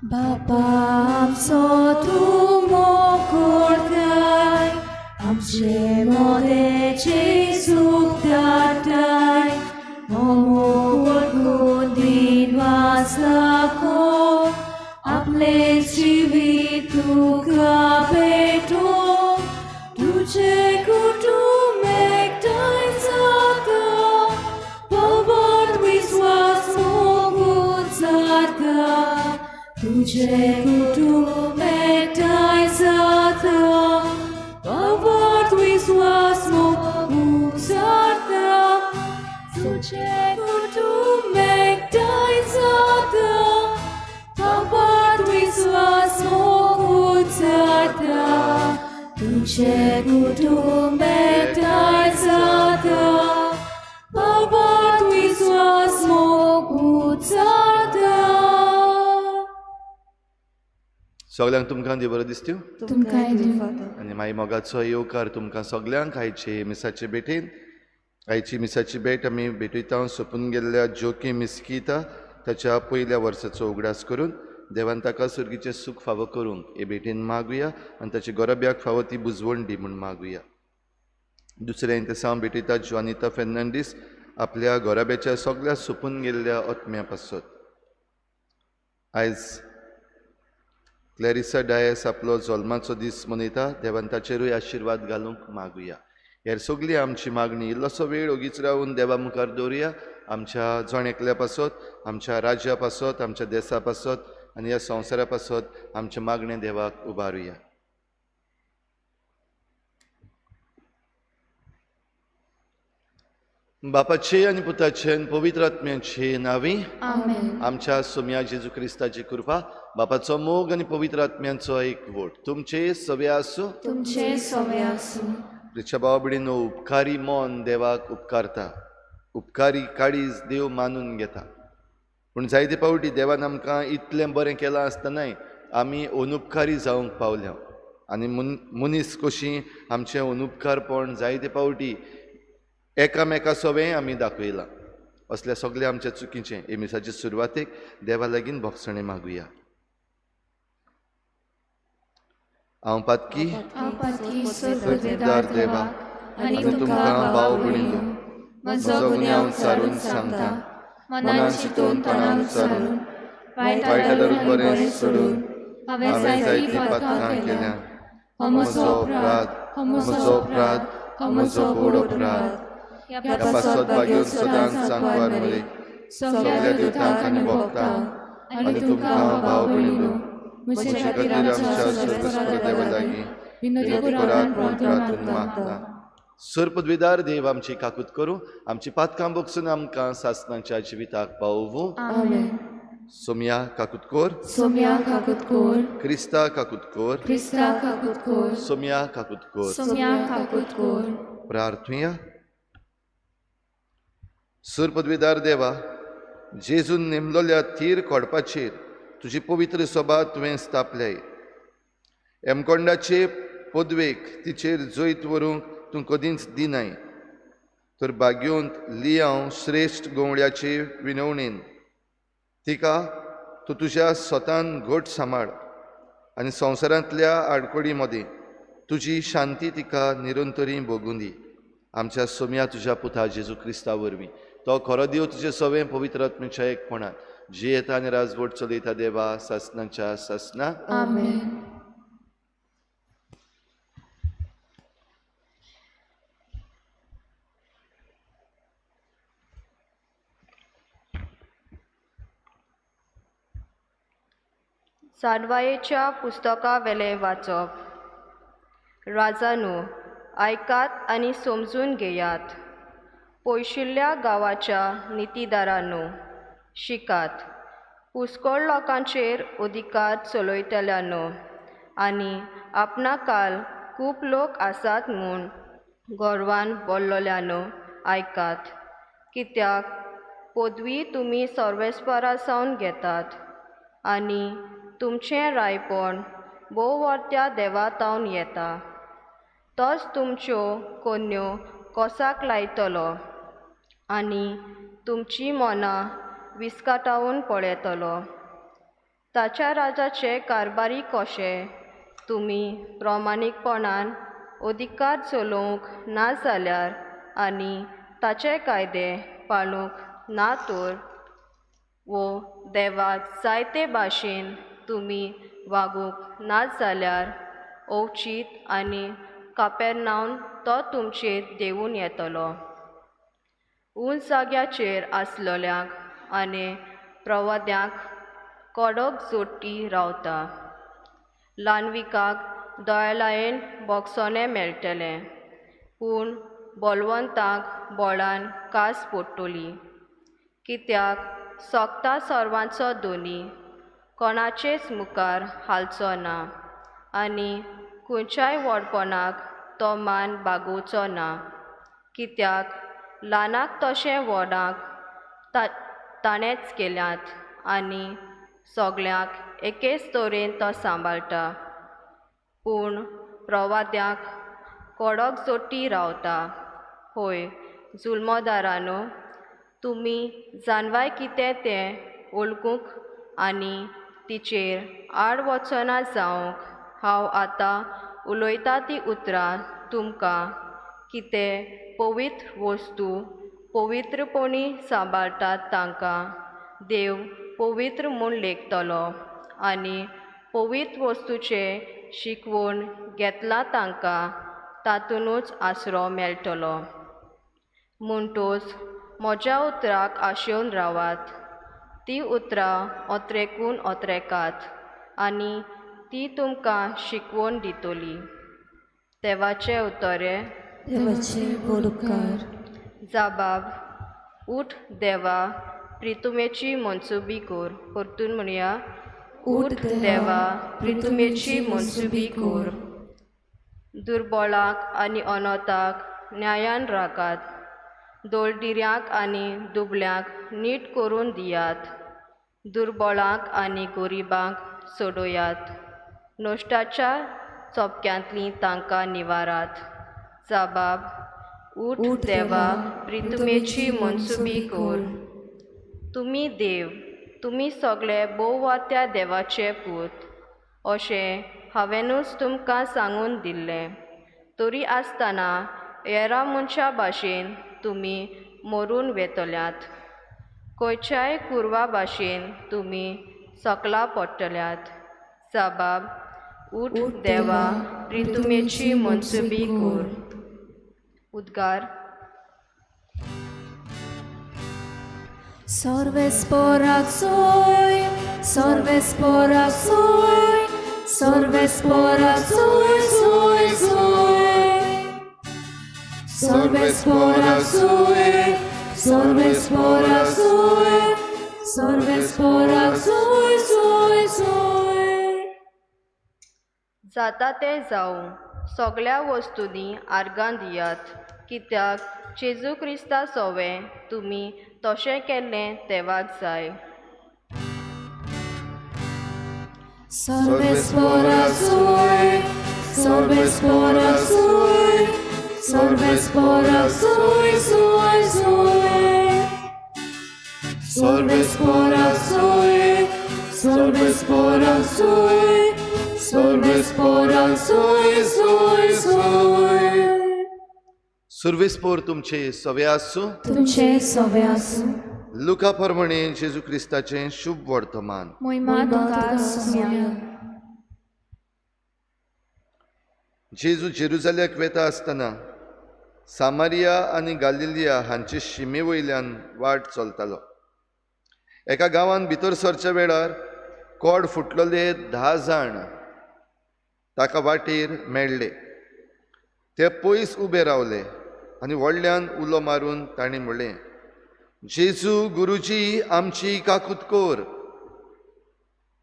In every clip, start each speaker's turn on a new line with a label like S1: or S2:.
S1: बापा आमचो तूं मोग करताय, आमचे मोदेचे सूख धाडटाय, हो मोग वळखून दिन वाचलाको, आपलें जिवीत तुका भेटोवंक, तुजें कुटुंब एकठांय जाता, पवित्र विस्वास मोगून जाता, तुजें कुटुंब एकठांय जाता, पवित्र विस्वास मोगून जाता, तुजें कुटुंब एकठांय जाता, पवित्र विस्वास मोगून जाता, तुजें कुटुंब एकठांय जाता, पवित्र विस्वास मोगून जाता.
S2: सगल्यांक तुमकां देव बरो दिसत्यो.
S1: तुमकांय दिवं.
S2: आनी मागीर मोगाचो येवकार तुमकां सगल्यांक आयचे मिसाचे भेटेन. आयची मिसाची भेट आमी भेटयता सोंपून गेल्ल्या जोकी मिस्किता ताच्या पयल्या वर्साचो उगडास करून देवान ताका सुर्गीचें सूख फावो करूंक हे भेटेन मागुया आनी ताच्या गोरब्याक फावो ती बुजवण दी म्हूण मागुया. दुसरें इंतेसांव भेटयता ज्वानिता फेर्नांडीस आपल्या गोराब्याच्या सगल्या सोंपून गेल्ल्या आत्म्या पासत. आयज क्लॅरिसा डायस आपलो जल्माचो दीस मनयता, देवान ताचेरूय आशिर्वाद घालूंक मागुया. हेर सगली आमची मागणी इल्लोसो वेळ ओगीच रावून देवा मुखार दवरुया, आमच्या जण एकल्या पासत, आमच्या राज्या पासत, आमच्या देसा पासत आनी ह्या संवसारा पासत आमचें मागणें देवाक उबारुया. बापाचे आनी पुताचे आनी पवित्र आत्म्याचे नांवी
S1: आमेन.
S2: आमच्या सोम्या जेजू क्रिस्ताची कृपा, बापाचो मोग आनी पवित्र आत्म्यांचो एकवट तुमचे सवे आसूं.
S1: तुमचे सवे आसूं.
S2: प्रिच्या भावा भयणीनो, उपकारी मन देवाक उपकारता, उपकारी काळीज देव मानून घेता. पूण जायते फावटी देवान आमकां इतलें बरें केलां आसतनाय आमी अनुपकारी जावंक पावल्या आनी मनीस कशी आमचें अनुपकारपण जायते फावटी एकामेका सवें आमी दाखयलां. असल्या सगळ्या आमच्या चुकीचें हे मिसाचे सुरवातेक देवा लागीं भोगसणें मागुया. हांव पातकी
S1: हांव पातकी
S2: सर्पदार देवा आनी तुमकां भाव भयणीनो म्हजो गुन्यांव सारून सांगता, मनान चिंतून तणान सारून वायट धरून बरें सोडून हांवें जायतीं पातकां केल्या. हो म्हजो अपराध, हो म्हजो अपराध, हो म्हजो व्हड अपराध. ह्या पासत भाग्योन सदांच सांकवार मरे सगल्या देवतांक आनी भक्तांक आनी तुमकां भाव भयणीनो म्हजे खातीर आमच्या सर्वेस्पर देवा लागीं विनंती करात म्हूण प्रार्थना मागता. सर्पद्विदार देव आमची काकूत करूं, आमची पातकां बगसून आमकां सासणाच्या जिविताक पावोवूं.
S1: आमेन.
S2: सोम्या काकूत कोर,
S1: सोम्या काकूत कोर,
S2: क्रिस्ता काकूत कोर,
S1: क्रिस्ता काकूत कोर,
S2: सोम्या काकूत कोर.
S1: सोम्या काकूत कोर.
S2: प्रार्थुया. सर्पद्विदार देवा, जेजून नेमलोल्या थीर कोडपाचेर तुजी पवित्र सभा तुवें स्थापल्याय. हेमकोंडाचे पदवेक तिचेर जैत व्हरूंक तूं कदींच दिनाय, तर भाग्योंत लियांव श्रेश्ठ गवळ्याचे विनवणेन तिका तूं तुज्या स्वतान घट सांबाळ आनी संवसारांतल्या आडखळी मदीं तुजी शांती तिका निरंतरी भोगूं दी. आमच्या सोम्या तुज्या पुता जेजू क्रिस्ता वरवीं, तो खरो देव तुजे सवें पवित्र आत्म्याच्या एकपणान जियेता आनी राजवट चलयता देवा सासणाच्या सासणा.
S1: आमेन.
S3: साडवायेच्या पुस्तकावेलें वाचप. राजानू, आयकात आनी समजून घेयात. पयशिल्ल्या गांवाच्या नितीदारांनो, शिकात. पुस्कळ लोकांचेर अधिकार चलयतल्यांनो आनी आपणा काल खूब लोक आसात म्हूण गर्वान बोल्लोल्यांनो, आयकात. कित्याक पदवी तुमी सर्वेस्परा सावन घेतात आनी तुमचें रायपण भोववर्त्या देवा तावन येता. तोच तुमच्यो कोन्यो कोसाक लायतलो आनी तुमचीं मनां विस्काटावन पळयतलो. ताच्या राजाचे कारभारी कशे तुमी प्रमाणीकपणान अधिकार चलोवंक ना जाल्यार आनी ताचे कायदे पाळूंक ना तर वो देवाक जायते भाशेन तुमी वागूंक ना जाल्यार अवचीत आनी कापेर्नावन तो तुमचेर देंवून येतलो. उंच जाग्याचेर आसलेल्यांक आनी प्रवाद्यांक कडक जोडटी रावता. ल्हानविकाक दयालायन बोगसोणें मेळटलें, पूण बलवंताक बोळान कास पडटली. कित्याक सोगता सर्वांचो दोनी कोणाचेच मुखार हालचो ना आनी खंयच्याय व्हडपणाक तो मान बागोवचो ना. कित्याक ल्हानाक तशें व्हडांक ताणेंच केल्यात आनी सगळ्यांक एकेच तरेन तो सांबाळटा. पूण प्रवाद्यांक कडक जोटी रावता. होय जुल्मदारानो, तुमी जानवाय कितें तें वळखूंक आनी तिचेर आड वचना जावंक हांव आतां उलयता ती उतरां तुमकां कितें पवित्र वस्तू पवित्रपणी सांबाळटात तांकां देव पवित्र म्हूण लेखतलो आनी पवित्र वस्तूचें शिकवण घेतलां तांकां तातूंतच आसरो मेळटलो. म्हणटूच म्हज्या उतराक आशेवन रावात, ती उतरां ओत्रेकून ओत्रेकात आनी ती तुमकां शिकवण दितली. देवाचें उतरें.
S1: देवाचे व्हड उपकार.
S3: जाबाब. उठ देवा, प्रितुमेची मनसुबी कोर. परतून म्हणया.
S1: उठ देवा, प्रितुमेची मनसुबी कोर.
S3: दुर्बळाक आनी अनोताक न्यायान राखात, दोळदिऱ्यांक आनी दुबळ्यांक नीट करून दियात, दुर्बळांक आनी गरिबांक सोडयात, नश्टाच्या चोपक्यांतलीं तांकां निवारात. जाबाब. उठ देवा, प्रितुमेची मनसुबी कोर. तुमी देव, तुमी सगळे भोववात्या देवाचे पूत अशें हांवेंनूच तुमकां सांगून दिल्लें. तरी आसतना हेरां मनशां भाशेन तुमी मरून वेतल्यात, खंयच्याय कुरवा भाशेन तुमी सकला पडटल्यात. जाबाब. उठ देवा, प्रितुमेची मनसुबी कोर. उद्गार.
S1: Sorves poraxoi, sorves poraxoi, sorves poraxoi, soi, soi. Sorves poraxoi, sorves poraxoi, sorves poraxoi, soi, soi.
S3: जाता तें जावं, सगळ्या वस्तूंनी आर्गां दियात, कित्याक जेजू क्रिस्ता सोवें तुमी तशें केल्लें देवाक जाय.
S1: Sorves poraxoi, sorves poraxoi, sorves poraxoi, soi, soi. Sorves poraxoi, sorves poraxoi, sorves poraxoi, soi, soi.
S2: सुर्वेस्पोर तुमचे सवे आसूं.
S1: तुमचे सवे आसूं.
S2: लुका प्रमाणे जेजू क्रिस्ताचें शुभ वर्तमान.
S1: मोहिमा तुका सोम्या.
S2: जेजू जेरुजाल्याक वेता आसतना सामारिया आनी गालिलिया हांचे शिमे वयल्यान वाट चलतालो. एका गांवांत भितर सरच्या वेळार कोड फुटलेले 10 जाण ताका वाटेर मेळ्ळे. ते पयस उबे रावले आनी व्हडल्यान उलो मारून तांणी म्हणलें, जेजू गुरुजी, आमची काकूत कोर.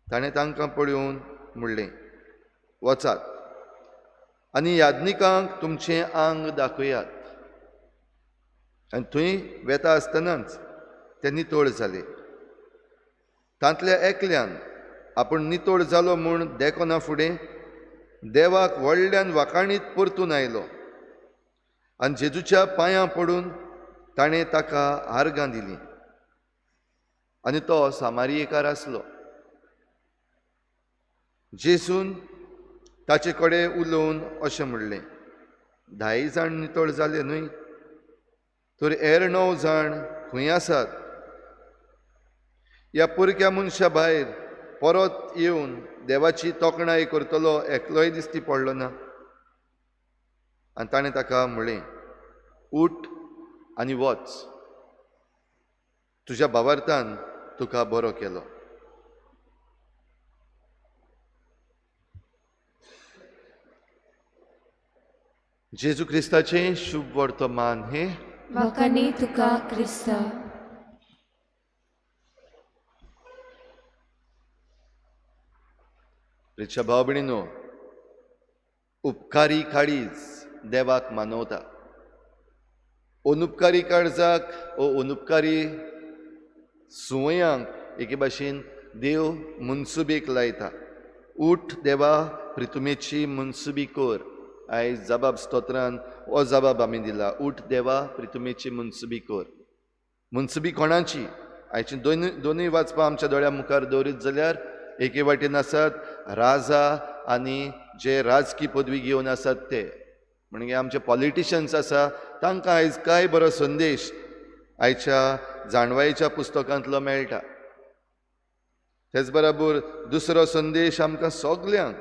S2: ताणें तांकां पळोवन म्हणलें, वचात आनी याज्ञिकांक तुमचें आंग दाखयात. आनी थंय वेता आसतनाच ते नितळ जाले. तांतल्या एकल्यान आपूण नितळ जालो म्हूण देखना फुडें देवाक व्हडल्यान वाखाणीत परतून आयलो आनी जेजूच्या पांयां पडून ताणें ताका आर्गां दिलीं. आनी तो सामारियेकार आसलो. जेजून ताचे कडेन उलोवन अशें म्हणलें, 10 जाण नितळ जाले न्हय, तर हेर 9 जाण खंय आसात? ह्या परक्या मनशा भायर परत येवन देवाची तोखणाय करतलो एकलोय दिश्टी पडलो ना. आनी ताणें ताका म्हणलें, उठ आनी वच, तुज्या भावार्थान तुका बरो केलो. जेजू क्रिस्ताचें शुभ वर्तमान हें.
S1: वाखाणी तुका क्रिस्ता.
S2: प्रिच्या भाव भयणीनो, उपकारी काळीज देवाक मानवता. अनुपकारी काळजाक ओ अनुपकारी सुवयांक एके भाशेन देव मनसुबेक लायता. उठ देवा, प्रितुमेची मनसुबी कर. आयज जबाब स्तोत्रान हो जबाब आमी दिला, उठ देवा प्रितुमेची मनसुबी कर. मनसुबी कोणाची? आयची दोनूय वाचपां आमच्या दोळ्या मुखार दवरीत जाल्यार एके वाटेन आसात राजा आनी जे राजकी पदवी घेवन आसात ते, म्हणजे आमचे पॉलिटिशन्स आसा, तांकां आयज काय बरो संदेश आयच्या जाणवायेच्या पुस्तकांतलो मेळटा. तेच बराबर दुसरो संदेश आमकां सगल्यांक,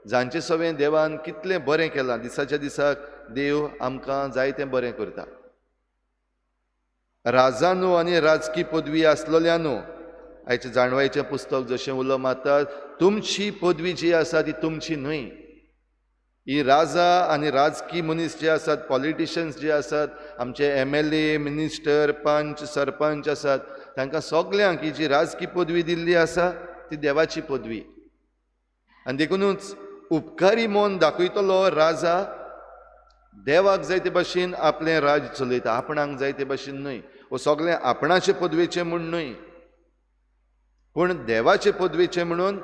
S2: जांचे सवें देवान कितलें बरें केलां, दिसाच्या दिसाक देव आमकां जायतें बरें करता. राजानो आनी राजकी पदवी आसलेल्यानो, आयचें जाणवायेचें पुस्तक जशें उलो मारता, तुमची पदवी जी आसा ती तुमची न्हय. ही राजा आनी राजकी मनीस जे आसात, पॉलिटिशन्स जे आसात, आमचे MLA, minister, पंच, सरपंच आसात, तांकां सगल्यांक ही जी राजकी पदवी दिल्ली आसा ती देवाची पदवी. आनी देखुनूच उपकारी मन दाखयतलो राजा देवाक जाय ते भाशेन आपलें राज्य चलयता, आपणाक जाय ते भाशेन न्हय. वो सगळें आपणाचे पदवेचें म्हूण न्हय, पूण देवाचे पदवेचें म्हणून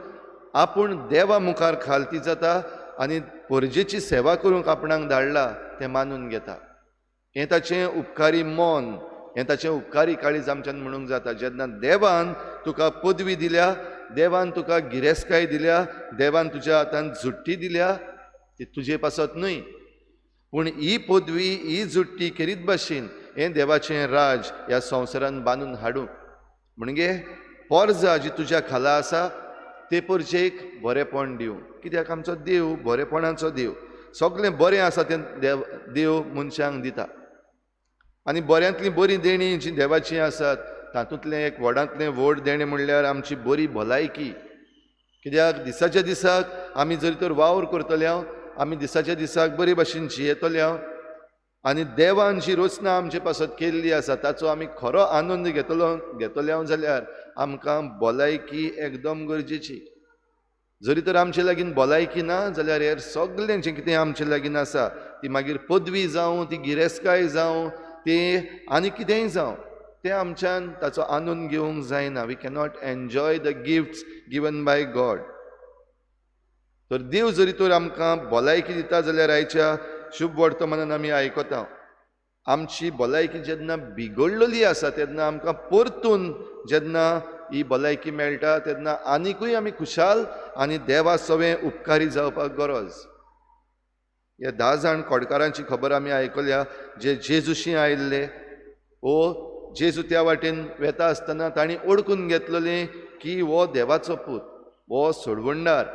S2: आपूण देवा मुखार खालती जाता आनी परजेची सेवा करूंक आपणाक धाडला तें मानून घेता. हें ताचें उपकारी मन, हें ताचें उपकारी काळीज आमच्यान म्हणूंक जाता. जेन्ना देवान तुका पदवी दिल्या, देवान तुका गिरेस्तकाय दिल्या, देवान तुज्या हातान झुट्टी दिल्या, ती तुजे पासत न्हय, पूण ही पदवी, ही झुट्टी खेरीत भाशेन हें देवाचें राज ह्या संवसारान बांदून हाडूंक, म्हणजे पोरजा जी तुज्या खाला आसा ते परजेक बरेपण दिवं. कित्याक आमचो देव बरेपणाचो देव, सगळें बरें आसा तें देव मनशांक दिता. आनी बऱ्यांतलीं बरीं देणीं जीं देवाचीं आसात तातूंतलें एक व्हडांतलें व्हड देणें म्हणल्यार आमची बरी भलायकी. कित्याक दिसाच्या दिसाक आमी जरी तर वावर करतले, आमी दिसाच्या दिसाक बरे भाशेन जियेतले आनी देवान जी रचना आमचे पासत केल्ली आसा ताचो आमी खरो आनंद घेतले जाल्यार आमकां भलायकी एकदम गरजेची. जरी तर आमचे लागीं भलायकी ना जाल्यार हेर सगळें जें कितें आमचे लागीं आसा ती मागीर पदवी जावं, ती गिरेस्तकाय जावं, ती आनी कितेंय जावं, तें आमच्यान ताचो आनंद घेवंक जायना. We cannot enjoy the gifts given by God. तर देव जरी तर आमकां भलायकी दिता जाल्यार आयच्या शुभ वर्तमानान आमी आयकता, आमची भलायकी जेन्ना बिगडलेली आसा तेन्ना आमकां परतून जेन्ना ही भलायकी मेळटा तेन्ना आनिकूय आमी खुशाल आनी देवा सवें उपकारी जावपाक गरज. ह्या 10 जाण खोडकारांची खबर आमी आयकल्या जे जेजूशी आयिल्ले. ओ जेजू त्या वाटेन वेता आसतना तांणी ओळखून घेतलेलें की हो देवाचो पूत, हो सोडवणदार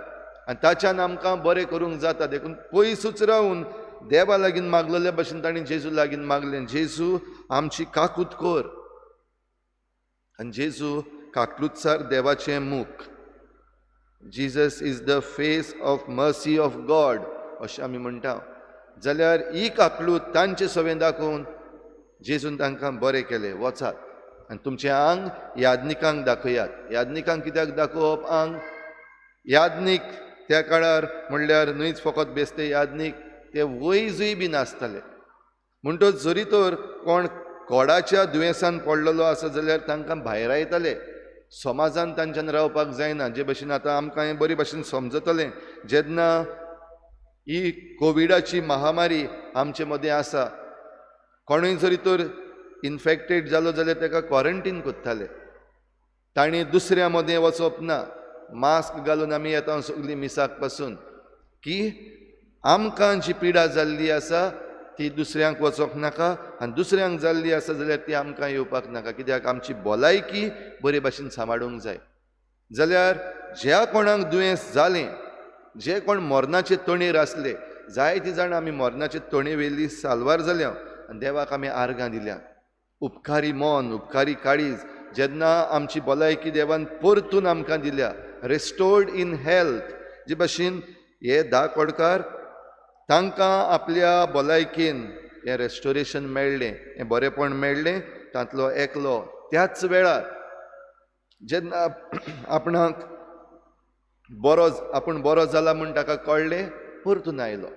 S2: आनी ताच्यान आमकां बरें करूंक जाता. देखून पयसूच रावून देवा लागीं मागलेले भशेन तांणी जेजू लागीं मागलें, जेजू आमची काकूत कर. आनी जेजू काकलुतसार देवाचें मुख, Jesus is the face of mercy of God अशें आमी म्हणटा. जाल्यार ही काकलूत तांचे सवें दाखोवन जेजून तांकां बरें केलें, वचात आनी तुमचें आंग याज्ञिकांक दाखयात. याज्ञिकांक कित्याक दाखोवप आंग? याज्ञीक त्या काळार म्हणल्यार न्हयच फकत बेस्ते याज्ञीक, ते वैजूय बी नासताले. म्हणटच जरी तर कोण कोडाच्या दुयेंसान पडलेलो आसा जाल्यार तांकां भायरायताले, समाजान तांच्यान रावपाक जायना. जे भशेन आतां आमकां हें बरे भशेन समजतलें जेन्ना ही कोविडाची महामारी आमचे मदें आसा, कोणूय जरी तर इन्फेक्टेड जालो जाल्यार ताका क्वॉरंटीन करताले, तांणी दुसऱ्या मदें वचप ना. मास्क घालून आमी येता सगळीं मिसाक पासून की आमकां जी पिडा जाल्ली आसा ती दुसऱ्यांक वचोंक नाका आनी दुसऱ्यांक जाल्ली आसा जाल्यार ती आमकां येवपाक नाका, कित्याक आमची भलायकी बरे भाशेन सांबाळूंक जाय। जाल्यार ज्या कोणाक दुयेंस जालें, जे कोण मरणाचे तणेर आसले, जायतीं जाणां आमी मरणाचे तणे वेली साल्वार जाल्या आनी देवाक आमी आर्गां दिल्या। उपकारी मन, उपकारी काळीज जेन्ना आमची भलायकी देवान परतून आमकां दिल्या, रिस्टोर्ड इन हेल्थ, जे भाशेन हे 10 कोडकार तांकां आपल्या भलायकेन हें रेस्टोरेशन मेळ्ळें, हें बरेंपण मेळ्ळें। तांतलो एकलो त्याच वेळार जेन्ना आपणाक बरो, आपूण बरो जाला म्हूण ताका कळ्ळें, परतून आयलो।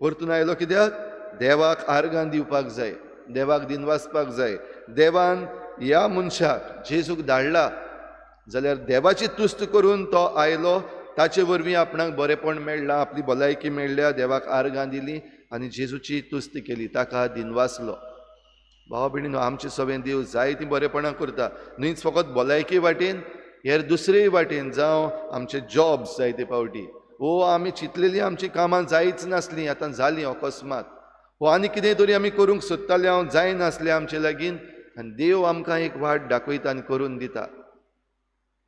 S2: परतून आयलो कित्याक? देवाक आर्गां दिवपाक जाय, देवाक दिनवासपाक जाय। देवान ह्या मनशाक जेजूक धाडला जाल्यार देवाची तुस्त करून तो आयलो, ताचे वरवीं आपणाक बरेंपण मेळ्ळां, आपली भलायकी मेळ्ळ्या, देवाक आर्गां दिली आनी जेजूची तुस्त केली, ताका दिनवासलो। भाव भयणीनो, आमचे सगळें देव जायतीं बरेपणां करता, न्हयच फकत भलायकी वाटेन, हेर दुसरेय वाटेन, जावं आमचे जॉब्स जायते फावटी वो आमी चिंतलेलीं आमचीं कामां जायच नासलीं, आतां जालीं अकस्मात, वो आनी कितें तरी आमी करूंक सोदताले हांव जायनासलें आमचे लागीं, आनी देव आमकां एक वाट दाखयता आनी करून दिता।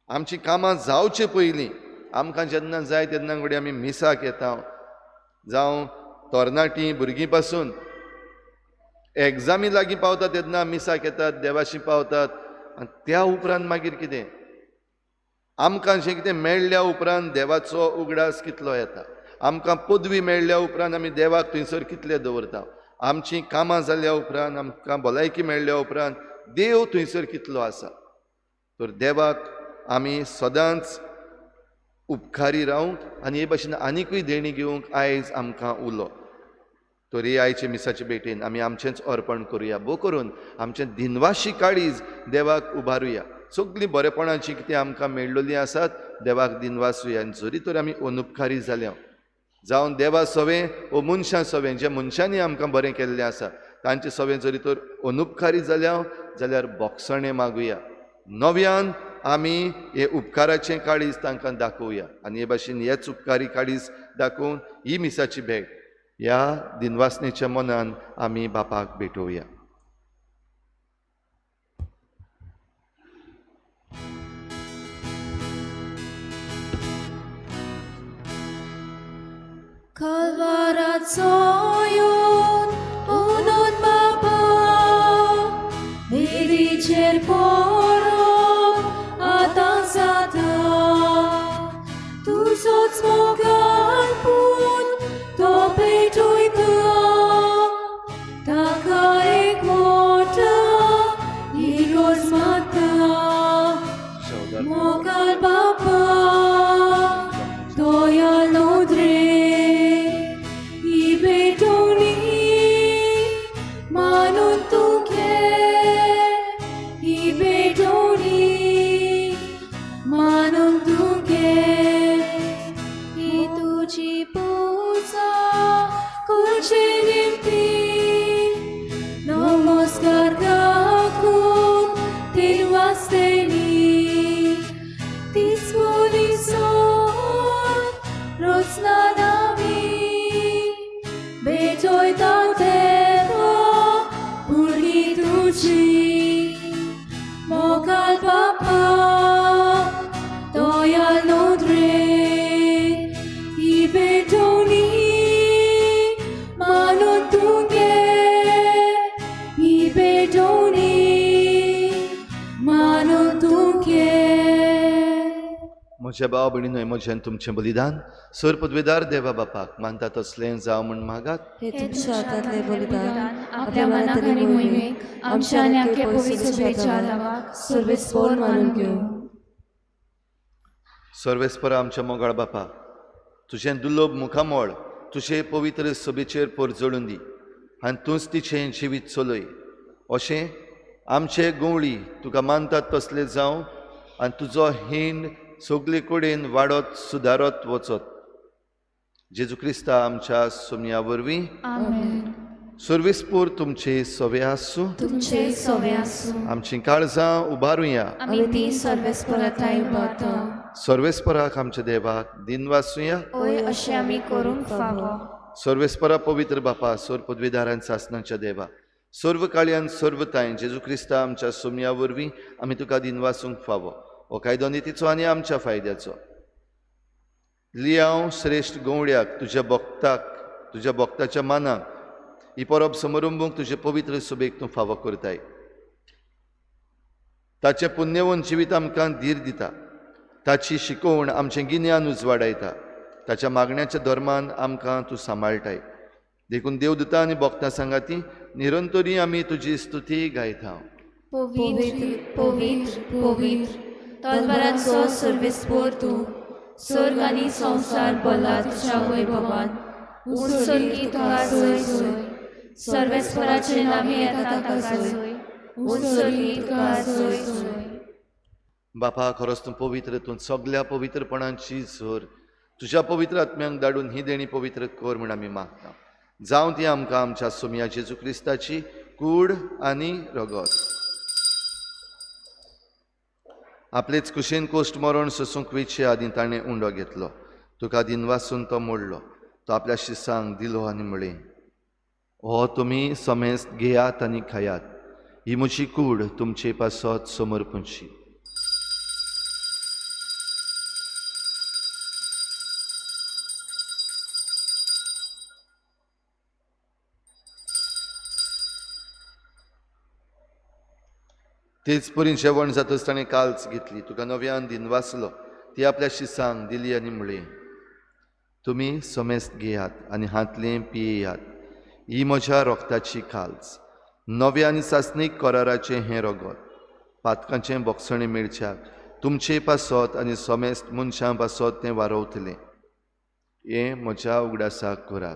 S2: आमचीं कामां जावचे पयलीं आमकां जेन्ना जाय तेन्ना घडये आमी मिसाक येता, जावं तरणाटीं भुरगीं पासून एग्जामी लागीं पावता तेन्ना मिसाक येतात, देवाशी पावतात। आनी त्या उपरांत मागीर कितें आमकां जें कितें मेळ्ळ्या उपरांत देवाचो उगडास कितलो येता, आमकां पदवी मेळ्ळ्या उपरांत आमी देवाक थंयसर कितले दवरता, आमचीं कामां जाल्या उपरांत, आमकां भलायकी मेळ्ळ्या उपरांत देव थंयसर कितलो आसा। तर देवाक आमी सदांच उपकारी रावंक आनी हे भाशेन आनिकूय देणी घेवंक आयज आमकां उलो। तर हे आयचे मिसाचे भेटेन आमी आमचेंच अर्पण करुया, भो करून आमचें दिनवाशी काळीज देवाक उबारुया। सगळीं बरेपणाची कितें आमकां मेळ्ळोलीं आसात देवाक दिनवासुया। आनी जरी तर आमी अनुपकारी जाल्या, जावन देवा सवें वो मनशां सवें, जे मनशांनी आमकां बरें केल्लें आसा तांचे सवें जरी तर अनुपकारी जाल्या जाल्यार बोगसणें मागुया, नव्यान आमी हे उपकाराचें काळीज तांकां दाखोवया। आनी हे भाशेन हेच उपकारी काळीज दाखोवन ही मिसाची भेट ह्या दिनवासनेच्या मनान आमी बापाक भेटोवया।
S1: कल्वाराचो येवन उनून बापा मेरीचेर पडोन आतां जाता, तुजोच मोगान पूत तो पेटयता, ताका एक मोठा इगोर्ज मारता। मोगाल बापा दोया नोद्रे
S2: म्हज्या भाव भयणीनो, म्हजें तुमचें बलिदान सर पदवेदार देवा बापाक मानता तसलें जावं म्हूण मागात।
S4: हे तुमच्या हातांतलें बलिदान
S1: आपल्या मनाक आनी मोहिमेक आमच्या आनी आख्या पवित्र सभेच्या नांवाक सर्वेस्पोर मानून घेवं।
S2: सर्वेस्पर आमच्या मोगाळ बापा, तुजें दुर्लभ मुखामळ तुजे पवित्र सभेचेर परजळून दी आनी तूंच तिचें जिवीत चलय, अशें आमचे गवळी तुका मानतात तसलें जावं आनी तुजो हिंड सगळे कडेन वाडत सुदारत वचत। जेजू क्रिस्ता आमच्या सोमया वरवीं
S1: आमेन।
S2: सर्वेस्पोर तुमचे सवे आसूं.
S1: तुमचे सवे आसूं.
S2: आमची काळजां उबारुया.
S1: आमी ती सर्वेस्पराथाय उबारता.
S2: सर्वेस्पराक आमच्या देवाक दिनवासुया.
S1: ओय अशें आमी करूंक फावो.
S2: सर्वेस्परा पवित्र बापा, सोर पदवीदारान सासनाच्या देवा, सर्व काळयान सर्व तांय जेजू क्रिस्ता आमच्या सोमया वरवीं आमी तुका दिनवासूंक फावो. हो कायदो नितीचो आनी आमच्या फायद्याचो. लियांव श्रेश्ठ गवळ्याक तुज्या भक्ताक, तुज्या भक्ताच्या मानाक ही परब समारंभूंक तुजे पवित्र सुबेक तूं फावो करताय. ताचें पुण्यवंत जिवीत आमकां धीर दिता, ताची शिकोवण आमचें गिन्यान उजवाडायता, ताच्या मागण्याच्या धर्मान आमकां तूं सांबाळटाय. देखून देवदूता आनी भक्तां सांगाती निरंतरी आमी तुजी स्तुती गायता.
S1: पवित्र पवित्र पवित्र तलवारांचो सर्वेस्पोर तूं, स्वर्ग आनी संवसार भरला तुज्या वैभवान. उत्सर्गी तुका सोय सोय, सर्वेस्पराचे नामी येता ताका सोय, उत्सर्गी तुका सोय सोय.
S2: बापा, खरोच तूं पवित्र, तूं सगल्या पवित्रपणाची झर. तुज्या पवित्र आत्म्यांक धाडून ही देणी पवित्र कर म्हूण आमी मागता. जावं ती आमकां आमच्या सोमया जेजू क्रिस्ताची कूड आनी रगत. आपलेच कुशीन कोश्ट मरण सोसूंक वेचे आदीं ताणें उंडो घेतलो, तुका दिनवासून तो मोडलो, तो आपल्या शिसांक दिलो आनी म्हळें, हो तुमी समेस्त घेयात आनी खायात, ही म्हजी कूड तुमचे पासत समर्पणची. तेच परी जेवण जातच ताणें काल्च घेतली, तुका नव्यान दिनवासलो, ती आपल्या शिसांक दिली आनी म्हळें, तुमी समेस्त घेयात आनी हांतलें पियेयात, ही म्हज्या रोगताची काल्च, नव्या आनी सासणीक कराराचें हें रगत, पातकांचें बोगसणें मेळच्याक तुमचे पासत आनी समेस्त मनशां पासत तें वारोवतलें. हें म्हज्या उगडासाक करात.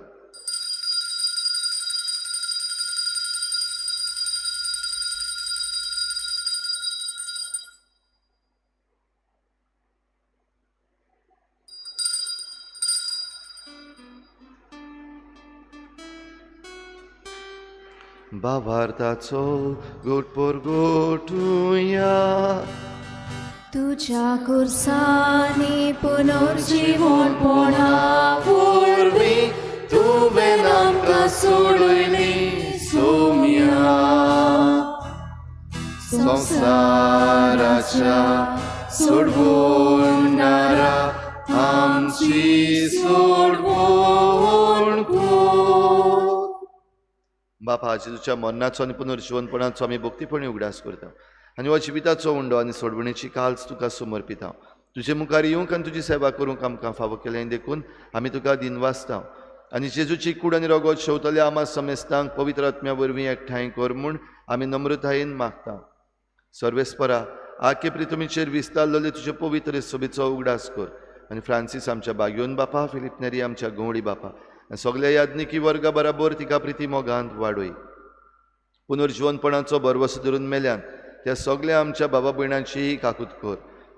S2: भावार्थाचो गोटपोर गोटुया.
S1: तुज्या कुर्सांनी पुनर्जीवनपणा
S2: वरवीं तुवें आमकां सोडयली सोम्या, संवसाराच्या सोडवणारा आमची सोडवण कर. बापा, जेजूच्या मरणाचो आनी पुनर्जिवनपणाचो आमी भक्तीपणी उगडास करता आनी हो जिविताचो उंडो आनी सोडवणेची काल्च तुका समर्पिता. तुजे मुखार येवंक आनी तुजी सेवा करूंक आमकां फावो केलें देखून आमी तुका दिनवासता. आनी जेजूची कूड आनी रगत शेवतल्या आमा समेस्तांक पवित्र आत्म्या वरवीं एकठांय कर म्हूण आमी नम्रतायेन मागता. सर्वेस्परा, आखे प्रितमीचेर विस्तारलेले तुजे पवित्र सोबीचो उगडास कर आनी फ्रांसीस आमच्या बागयोन बापा, फिलीप नेरी आमच्या गवळी बापा आनी सगल्या याज्ञिकी वर्गा बराबर तिका प्रिती मोगांत वाडय. पुनर्जिवनपणाचो भरवसो धरून मेल्यान त्या सगल्या आमच्या बाबा भयणांचीय काकूत कर.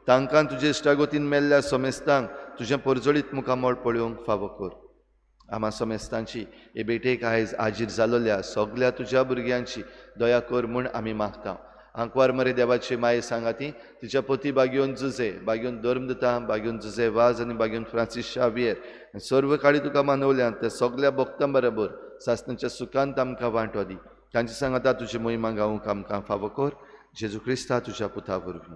S2: तांकां तुजे इश्टागतीन मेल्ल्या समेस्तांक तुजें परजळीत मुखामळ पळोवंक फावो कर. आमा समेस्तांची हे भेटेक आयज आजीर जालोल्या सगल्या तुज्या भुरग्यांची दया कर म्हूण आमी मागता. आंकवार मरे देवाची माये सांगाती तिच्या पती बागयोन जुजे, बागयोन धर्मदता, बागयोन जुजे वाज आनी बागयोन फ्रांसीस शावियर आनी सर्व काळी तुका मानवल्यान त्या सगल्या भक्तां बरोबर सासणाच्या सुखांत आमकां वांटो दी. तांचे सांगाता तुजी मोहिमा गावंक आमकां फावो कर. जेजू क्रिस्ता तुज्या पुता वरवीं.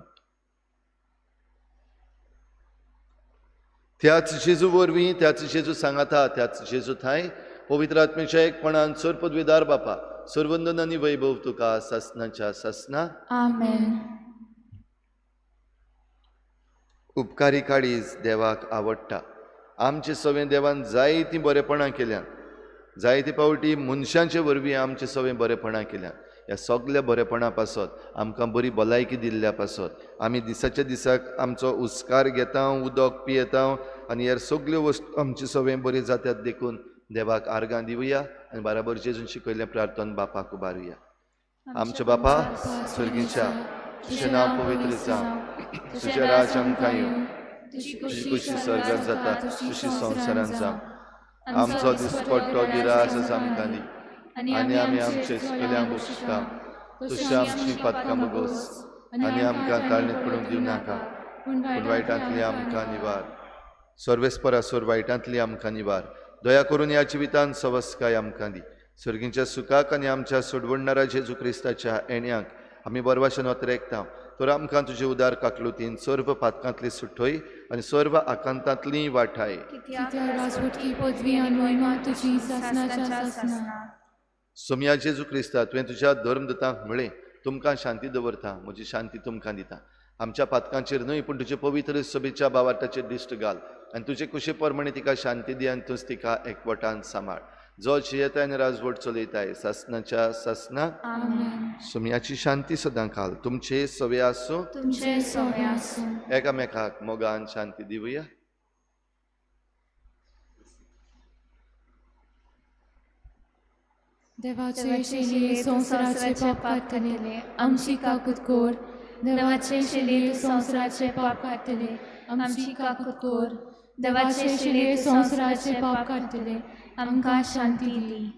S2: त्याच जेजू वरवीं, त्याच जेजू सांगाता, त्याच जेजू थांय पवित्र आत्म्याच्या एकपणान सर पदवीदार बापा, सर्वंदन आनी वैभव तुका सासणाच्या सासना.
S1: आमेन.
S2: उपकारी काळीज देवाक आवडटा. आमचे सवें देवान जायतीं बरेपणां केल्यान, जायते फावटी मनशांचे वरवीं आमचे सवें बरेपणां केल्यान. ह्या सगल्या बरेपणा पासत आमकां बरी भलायकी दिल्ल्या पासत आमी दिसाच्या दिसाक आमचो उस्कार घेता, उदक पियेता आनी ह्या सगल्यो वस्तू आमचे सवें बऱ्यो जातात देखून देवाक आर्गां दिवया आनी बराबर जेजून शिकयल्लें प्रार्थन बापाक उबारुया. आमच्या बापा स्वर्गीच्या, तुजें नांव पवित्र जावं, तुजें राज आमकां येवं, तुजी खुशी स्वर्गांत जाता तशी संवसारांत जावं. आमचो दिसपट्टो गिरास आमकां दी आनी आमी आमचे चुकल्यांक बक्षिता तशी आमची पातकां भोगोस आनी आमकां ताळणीत पडूंक दिवं नाका, पूण वायटांतली आमकां निवार. सर्वेस्परा सोर वायटांतली आमकां निवार. दया करून ह्या जिवितान सवस्काय आमकां दी. सर्गींच्या सुखाक आनी आमच्या सोडवणणारा जेजू क्रिस्ताच्या येण्याक आमी बरवाशेन वतरेकता. तर आमकां तुजे उदार काकलुतीन सर्व पातकांतली सुटय आनी सर्व आकांतांतली वाठाय.
S1: कित्याक राजवटकी पदवी आनी मोहिमा तुजी सासणाच्या सासणा.
S2: सोमया जेजू क्रिस्ता, तुवें तुज्या धर्मदूतांक म्हळें, तुमकां शांती दवरता, म्हजी शांती तुमकां दिता. आमच्या पातकांचेर न्हय पूण तुजे पवित्र सभेच्या बावार्ताचेर दिश्ट घाल आनी तुजे कुशे प्रमाणे तिका शांती दी आनी तूंच तिका एकवटान सांबाळ, जो जियेताय आनी राजवट चलयताय सासणाच्या सासना.
S1: आमेन.
S2: सोमयाची शांती सदां काल तुमचे सवे आसूं,
S1: तुमचे सवे आसूं.
S2: एकामेकाक मोगान शांती दिवया.
S1: देवाचे शेलये संवसाराचे पाप काडटले आमची काकूत कोर. देवाचे शेलये संवसाराचे पाप काडटले आमची काकूत कोर. देवाचे शेलये संवसाराचे पाप काडटले आमकां शांती दी.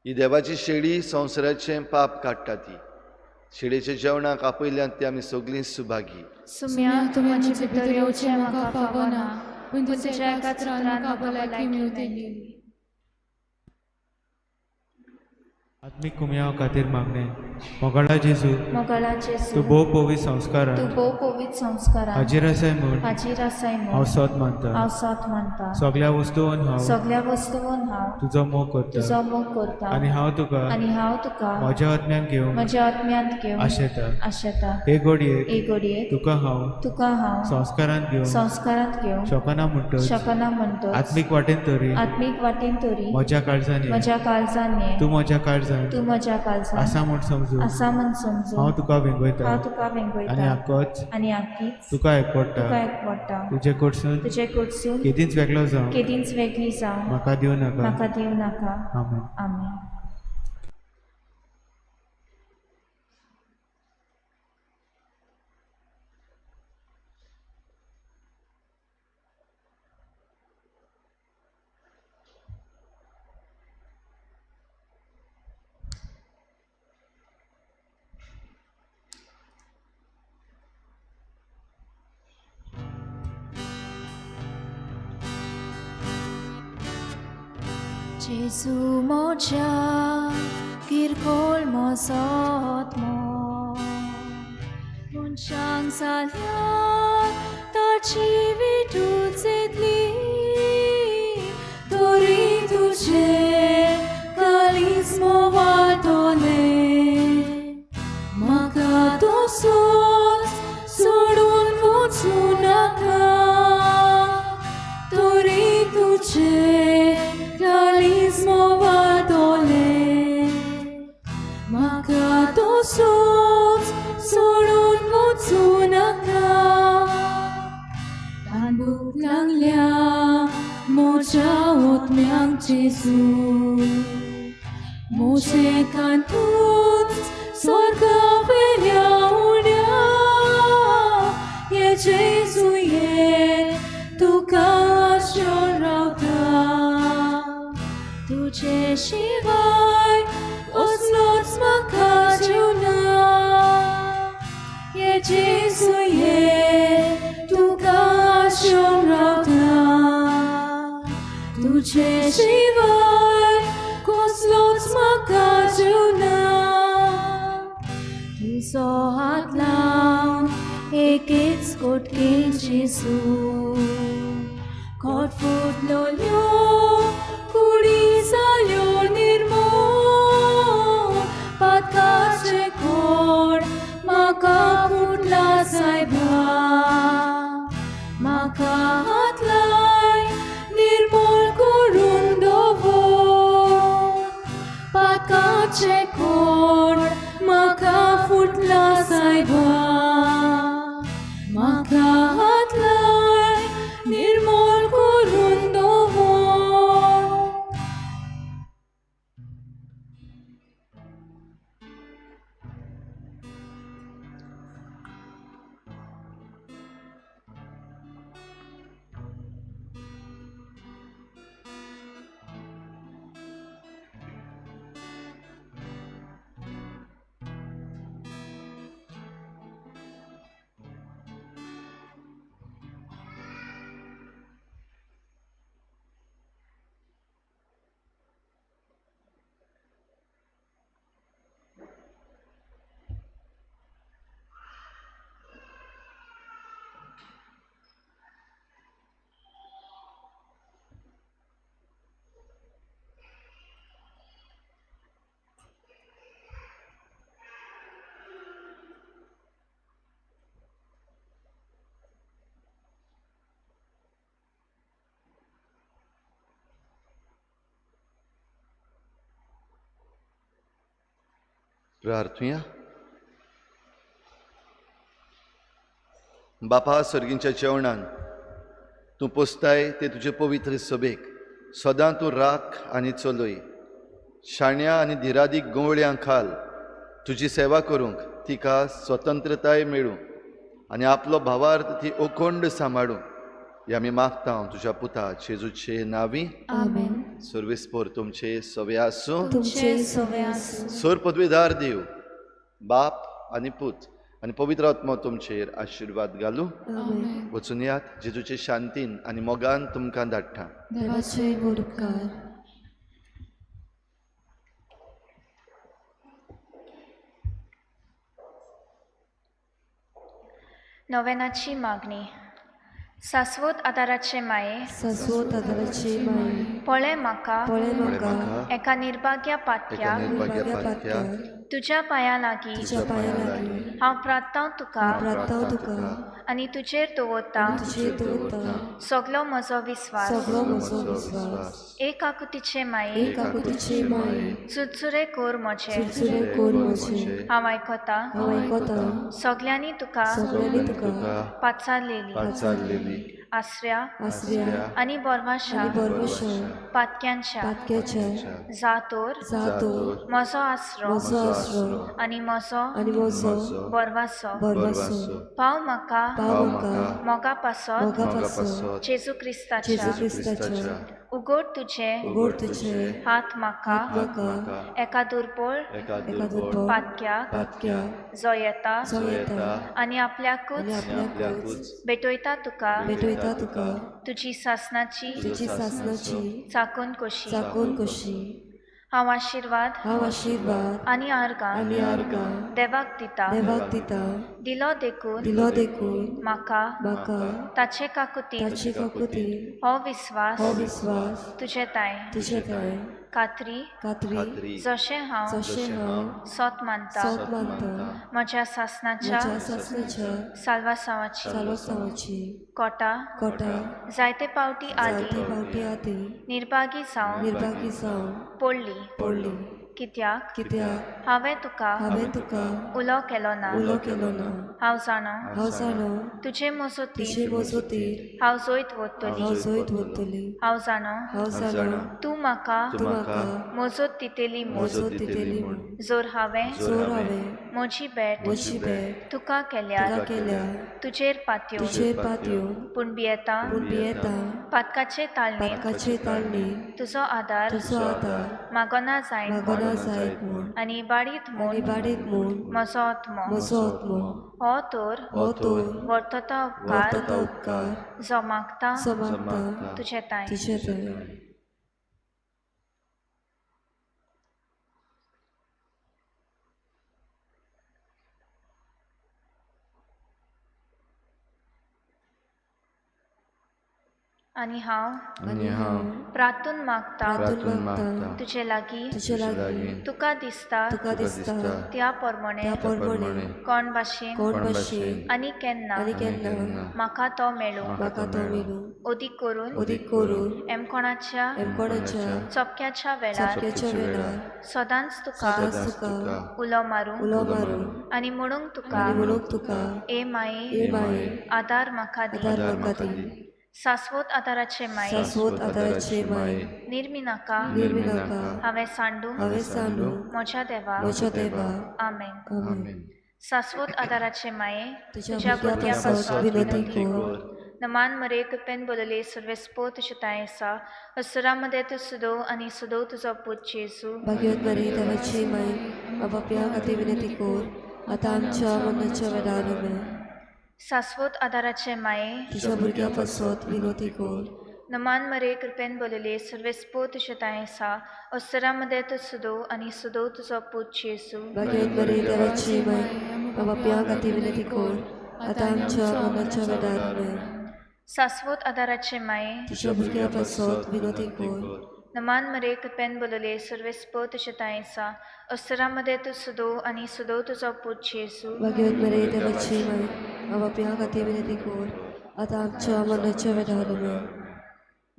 S2: ही देवाची शेळी संवसाराचें पाप काडटा. ती शेळयेच्या जेवणाक आपयल्यान ती आमी सगळीं सुभागी.
S1: सुम्या, तुवें म्हजे भितर येवचें म्हाका फावना, पूण तुज्या एका उतरान म्हाका भलायकी मेवतली.
S5: आत्मीक कुमयाव खातीर मागणें. मोगाळा जेजू,
S6: मोगाळा जेजू,
S5: तूं भोव पवित्र संस्कारान
S6: तूं भोव पवित्र संस्कारान
S5: हाजीर आसाय म्हूण
S6: हाजीर आसाय
S5: हांव
S6: म्हूण
S5: सोद मानता.
S6: हांव सोद मानता.
S5: सगळ्या वस्तून हांव
S6: सगळ्या वस्तून हांव
S5: तुजो मोग करता
S6: तुजो मोग करता
S5: आनी हांव तुका
S6: आनी हांव तुका
S5: म्हज्या आत्म्यान घेवंक
S6: म्हज्या आत्म्यांत घेवन
S5: आशेता.
S6: आशेता.
S5: हे घडयेक
S6: हे घडयेक
S5: तुका हांव
S6: तुका हांव
S5: संस्कारान घेवंक
S6: संस्कारांत घेवंक
S5: शकना म्हणटच
S6: शकना म्हणटच
S5: आत्मीक वाटेन तरी
S6: आत्मीक वाटेन तरी
S5: म्हज्या काळजान ये.
S6: म्हज्या काळजान ये.
S5: तूं म्हज्या काळजान
S6: तूं म्हज्या काळजान
S5: आसा म्हूण समजून
S6: आसा म्हूण समजून
S5: हांव तुका वेंगयता
S6: हांव तुका
S5: आनी
S6: वेंगयता
S5: आकोच
S6: आनी आकीच
S5: तुका
S6: तुका
S5: एकवटा.
S6: एकवटा.
S5: तुजे कडसून
S6: तुजे कडसून
S5: केदींच वेगळो जावं
S6: केदींच वेगळी जावं
S5: म्हाका दिवं नाका.
S6: म्हाका दिवं नाका.
S5: आमेन.
S6: आमेन.
S4: जेजू म्हज्या किरकोळ मोसोत मनशांक जाल्यार ताची विटूच येतली, तरी तुजें काळीज मोवातलें. म्हाका तसोच सोडून वचूं नाका, तरी तुजें काळीज मोवातलें. म्हाका तसोच सोडून वचूं नाका. तांबूक लागल्या म्हज्या ओतम्यांक जेजू, म्हजे कांतूच स्वर्गा वेल्या उण्या. ये जेजू ये, तुका आशेवन रावता. तुजे शिवाय कसलोच म्हाका जीव ना. ये जेजू ये, तुका आशेवन रावता. तुजे शिवाय कसलोच म्हाका जीव ना.
S6: तुजो हात लावन एकेच कोटकेन जेजू, खोट फुटलोल्यो कुडी जाल्यो निर्मोळ. पातकाचें खोड म्हाका फुटला सायबा, म्हाका हात लाय निर्मोळ करून दवर. पातकाचें खोड म्हाका फुटला सायबा, म्हाका हात लाय निर्मोळ करून दवर.
S2: प्रार्थुया. बापा सर्गींच्या जेवणान तूं पोसताय ते तुजे पवित्र सभेक सदां तूं राख आनी चलय. शाण्या आनी धिरादीक गवळ्यां खाल तुजी सेवा करूंक तिका स्वतंत्रताय मेळूं आनी आपलो भावार्थ ती ओखंड सांबाळूं. हे आमी मागता तुज्या पुता जेजूचे नांवी.
S1: आमेन.
S2: सर्वेस्पोर तुमचे सवे आसूं.
S4: तुमचे सवे आसूं.
S2: सर पदवीदार देव बाप आनी पूत आनी पवित्र आत्मो तुमचेर आशिर्वाद घालूं.
S1: आमेन.
S2: वचून यात जेजूचे शांतीन आनी मोगान तुमकां धाडटा.
S4: देवाचे व्हड उपकार.
S7: नोवेनाची मागणी. सास्वत आदाराचे माये,
S4: सास्वत आदाराचे माये,
S7: पळय म्हाका
S4: पळय
S2: पळय
S4: म्हाका
S2: म्हाका
S7: एका निर्भाग्या
S2: एका
S7: पातक्याक
S2: निर्भाग्या पातक्याक
S7: तुज्या पांयां लागीं
S4: तुज्या पांयां लागीं
S7: हांव प्रार्थांव तुका
S4: प्रार्थांव तुका
S7: आनी तुजेर दवरतां
S4: तुजेर दवरतां
S7: सगलो म्हजो विस्वास.
S4: सगलो म्हजो विस्वास.
S7: एक आकुतीचे माये,
S4: एक आकुतीचे माये,
S7: चुरचुरे कर म्हजे,
S4: चुरचुरे कर म्हजे,
S7: हांव आयकतां
S4: हांव आयकतां
S7: सगल्यांनी तुका
S4: सगल्यांनी तुका
S7: पाचारलेली
S2: पाचारलेली
S7: आसऱ्या
S4: आसऱ्या
S7: आनी बोरवाशा
S4: आनी बरवशा
S7: पातक्यांच्या
S4: पातक्याच्या
S7: जातोर
S4: जातोर
S7: म्हजो आसरो
S4: म्हजो आसरो
S7: आनी म्हजो
S4: आनी म्हजो
S7: बोरवासो
S4: बरवासो.
S7: पाव म्हाका
S4: पाव म्हाका
S7: मोगा पासत
S4: मोगा पासत
S7: जेजू क्रिस्ताच्या
S4: जेजू क्रिस्ताच्या
S7: उगड तुजे
S4: उगड तुजे
S7: हात म्हाका
S4: म्हाका
S7: एका दुर्बळ
S2: एका
S4: एका दुर्बळ
S7: पातक्याक
S4: पातक्याक
S7: जो येता
S4: जो येता
S7: आनी आपल्याकूच
S4: आनी आपल्याकूच
S7: भेटयता तुका
S4: भेटयता तुका
S7: तुजी सासनाची
S4: तुजी सासनाची
S7: चाकून कशी.
S4: चाकून कशी.
S7: हांव आशिर्वाद
S4: हांव आशिर्वाद
S7: आनी आर्गां
S4: आनी आर्गां
S7: देवाक दिता.
S4: देवाक दिता.
S7: दिलो देखून
S4: दिलो देखून
S7: म्हाका
S4: म्हाका
S7: ताचे काकुतीन
S4: ताचे काकुतीन
S7: हो विस्वास
S4: हो विस्वास
S7: तुजे ताय
S4: तुजे ताय
S7: खात्री
S4: खात्री
S7: जशें हांव
S4: जशें हांव
S7: सोत मानता
S4: सोत मानता
S7: म्हज्या सासनाच्या
S4: म्हज्या सासनाच्या
S7: साल्वासांवाची
S4: साल्वासांवाची
S7: कोटा
S4: कोटा
S7: जायते पावटी आदी
S4: जायते पावटी आदी
S7: निर्भागी जावन
S4: निर्भागी जावन
S7: पडली
S4: पडली.
S7: कित्याक
S4: कित्याक
S7: हांवें तुका
S4: हांवें तुका
S7: उलो केलो ना.
S4: उलो केलो ना.
S7: हांव जाणा
S4: हांव जाणा
S7: तुजे मजतीन
S4: तुजे मजतीन
S7: हांव जैत व्हरतली.
S4: हांव जैत व्हरतली.
S7: हांव जाणा
S4: हांव जाणा
S7: तूं म्हाका
S4: तूं म्हाका
S7: मजत दितली म्हूण.
S4: मजत दितली म्हूण.
S7: जर हांवें
S4: म्हजी
S7: भेट
S4: भेट
S7: तुका केल्यार तुजेर पातयो पूण भियेता पातकाचे ताळणे तुजो आदार मागना जायत म्हूण आनी बाडीत म्हूण म्हजो आत्मो हो तर वर्तता उपकार जो मागता तुजे ताय. आनी हांव प्रार्थून मागता तुजे लागीं तुका दिसता त्या प्रमाणे कोण भाशेन आनी केन्ना म्हाका तो मेळूं अदीक करून एमकोणाच्या चपक्याच्या वेळार सदांच तुका उलो मारूं आनी म्हणूंक तुका ए माये आदार म्हाका दी. शाश्वत आदाराचे माये निर्मी नाका हांवें सांडूं म्हज्या देवा. आमेन. शाश्वत आदाराचे माये तुज्या भुरग्या पासून विनंती कर. नमान मरे कृपेन बोलले सर्वेस्पो तुजे ताय आसा असुरा मदें तूं सुदोव आनी सुदोव तुजो पूत जेजू.
S4: भाग्यवत मरे देवाची माय बाप्या खातीर विनंती कर आतां आमच्या मरणाच्या वेळार. आमेन.
S7: शाश्वत आदाराचे माये
S4: तुज्या भुरग्या पासत विनोती कर.
S7: नमान मरे कृपेन बोलले सर्वेस्पो तुजे ताय आसा असुरा मदें तूं सुदोव आनी सुदोव तुजो पूत जेजू.
S4: भाग्यवत मरे देवाची माय बाप्या खातीर विनंती कर आतां आमच्या मरणाच्या वेळार. आमेन.
S7: शाश्वत आदाराचे माये
S4: तुज्या भुरग्या पासत विनोती कर.
S7: नमान मरे कृपेन बोलले सर्वेस्पो तुजे ताय आसा असुरा मदें तूं सुदोव आनी सुदोव तुजो पूत जेजू.
S4: भाग्यवत मरे देवाची माय बाप्या खातीर विनंती कर आतां आमच्या मरणाच्या वेळार. आमेन.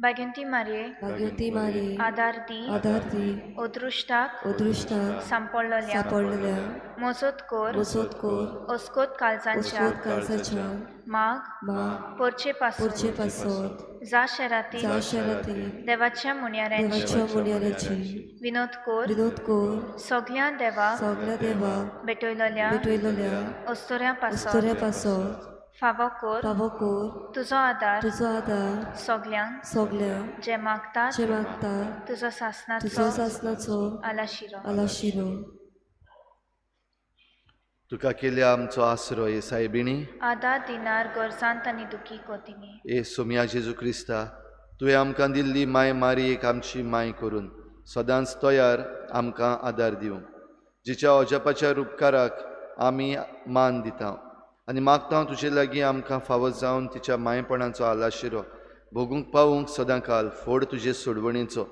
S7: भाग्यंती मारये,
S4: भाग्यवती मारी,
S7: आदार दी.
S4: आदार दी.
S7: अदृश्टाक
S4: अदृश्टाक
S7: सांपडलोल्या
S4: सांपडलेल्या
S7: मोजोत कोर,
S4: मोसोत कोर,
S7: ओस्कोत काळजांच्या
S4: ओस्कोत काळजाच्या
S7: माग
S4: माग
S7: पोरचे पासून,
S4: पोरचे पासत,
S7: जा शेराती
S4: जा शहरातील
S7: देवाच्या मुन्याऱ्यांची
S4: देवाच्या मुन्याऱ्याची
S7: विनोद कोर,
S4: विनोद कोर,
S7: सगळ्या देवाक
S4: सगळ्या देवाक
S7: भेटयलोल्या
S4: भेटयलोल्या
S7: अस्तोऱ्या पासत
S4: अस्तोऱ्या पासत
S7: फावो कोर
S4: फावो कोर
S7: तुजो आदार
S4: तुजो आदार
S7: सगल्यांक
S4: सगल्यांक
S7: जे मागतात
S4: जे मागता
S7: तुजो
S4: तुजो
S7: सासनाचो
S4: सासनाचो
S7: आलाशिरो.
S4: आलाशिरो.
S2: तुका केल्या आमचो आसरो हे सायबिणी,
S7: आदार दिनार गरजांत आनी दुखी कोतिनी.
S2: ए सोमया जेजू क्रिस्ता, तुवें आमकां दिल्ली माय मारयेक आमची माय करून सदांच तयार आमकां आदार दिवंक, जिच्या अजापाच्या रुपकाराक आमी मान दिता आनी मागता तुजे लागीं आमकां फावो जावन तिच्या मायपणाचो आलाशिरो भोगूंक पावूंक सदांकाल फोड तुजे सोडवणेचो.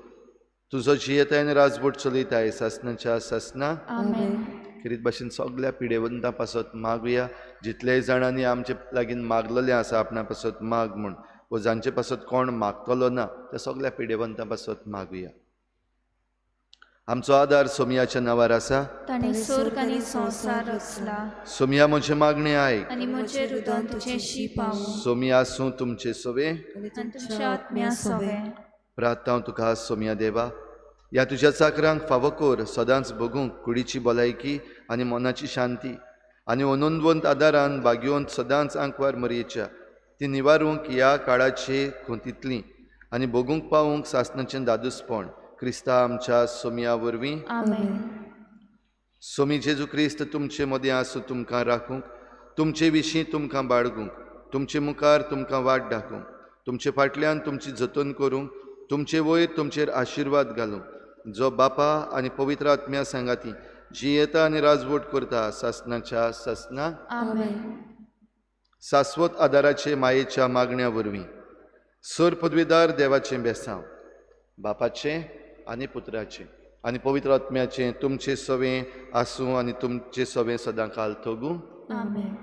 S2: तुजो जियेताय आनी राजबोट चलयताय सासनाच्या सासना.
S1: आमेन.
S2: खेरीत भाशेन सगल्या पिडेवंतां पासत मागुया. जितलेय जाणांनी आमचे लागीं मागलेलें आसा आपणा पासत माग म्हूण, वो जांचे पासत कोण मागतलो ना त्या सगल्या पिडेवंतां पासत मागुया. आमचो आदार सोमयाच्या नांवार आसा.
S7: ताणें स्वर्ग आनी संवसार रचला.
S2: सोमया म्हजें मागणें आयक
S7: आनी म्हजें रुदन तुजें शी पावूं.
S2: सोमया आसूं तुमचे सोवे
S4: आनी
S7: आनी तुमच्या आत्म्या सोवे.
S2: प्रार्थना तुका सोमया देवा, ह्या तुज्या चाकरांक फावो कोर सदांच भोगूंक कुडीची भलायकी आनी मनाची शांती आनी अनंदवंत आदारान भाग्यवंत सदांच आंकवार मरयेच्या ती निवारूंक ह्या काळाचे खोंतीतली आनी भोगूंक पावूंक सासनाचें दादूसपण क्रिस्ता आमच्या सोमया वरवीं.
S7: आमेन.
S2: सोमी जेजू क्रिस्त तुमचे मदीं आसूं, तुमकां राखूंक, तुमचे विशीं तुमकां बाळगूंक, तुमचे मुखार तुमकां वाट दाखोवंक, तुमचे फाटल्यान तुमची जतन करूंक, तुमचे वयर तुमचेर आशिर्वाद घालूंक, जो बापा आनी पवित्र आत्म्या सांगाती जियेता आनी राजवट करता सासनाच्या सासना.
S1: आमेन.
S2: सास्वत आदाराचे मायेच्या मागण्या वरवीं सर पदवीदार देवाचें बेसांव बापाचें आनी पुत्राचें आनी पवित्र आत्म्याचें तुमचें सवें आसूं आनी तुमचें सवें सदां काल थोगूं.
S1: आमेन.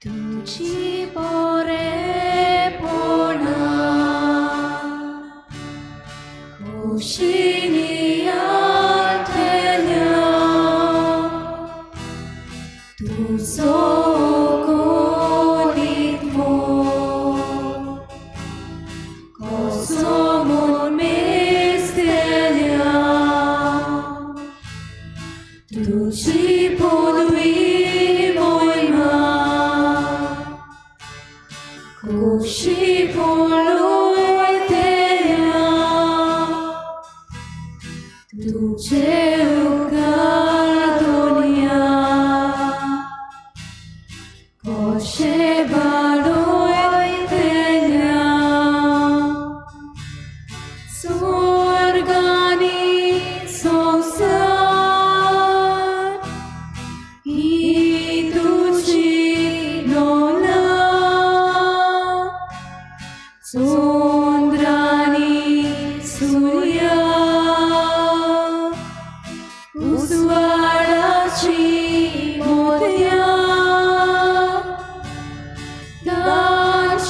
S6: तुझी बरेपणा खोशीनी आठल्या, तुजो कोणीत मोग कसो म्हूण मेजतल्या, तुजी पदवी मोयमा खुशी पळयतल्या, तुजे उपकार दुनिया कशें वाडयतल्या, स्वर्ग आनी संवसार ही तुजी लोला, चंद्र आनी सुर्या उजवाडाची मोतयां, दानशुरादानी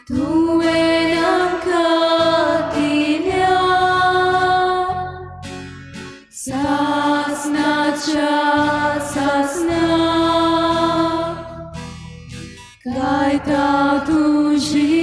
S6: तुवें आमकां दिल्या, सासनाच्या सासना गायता तुजी.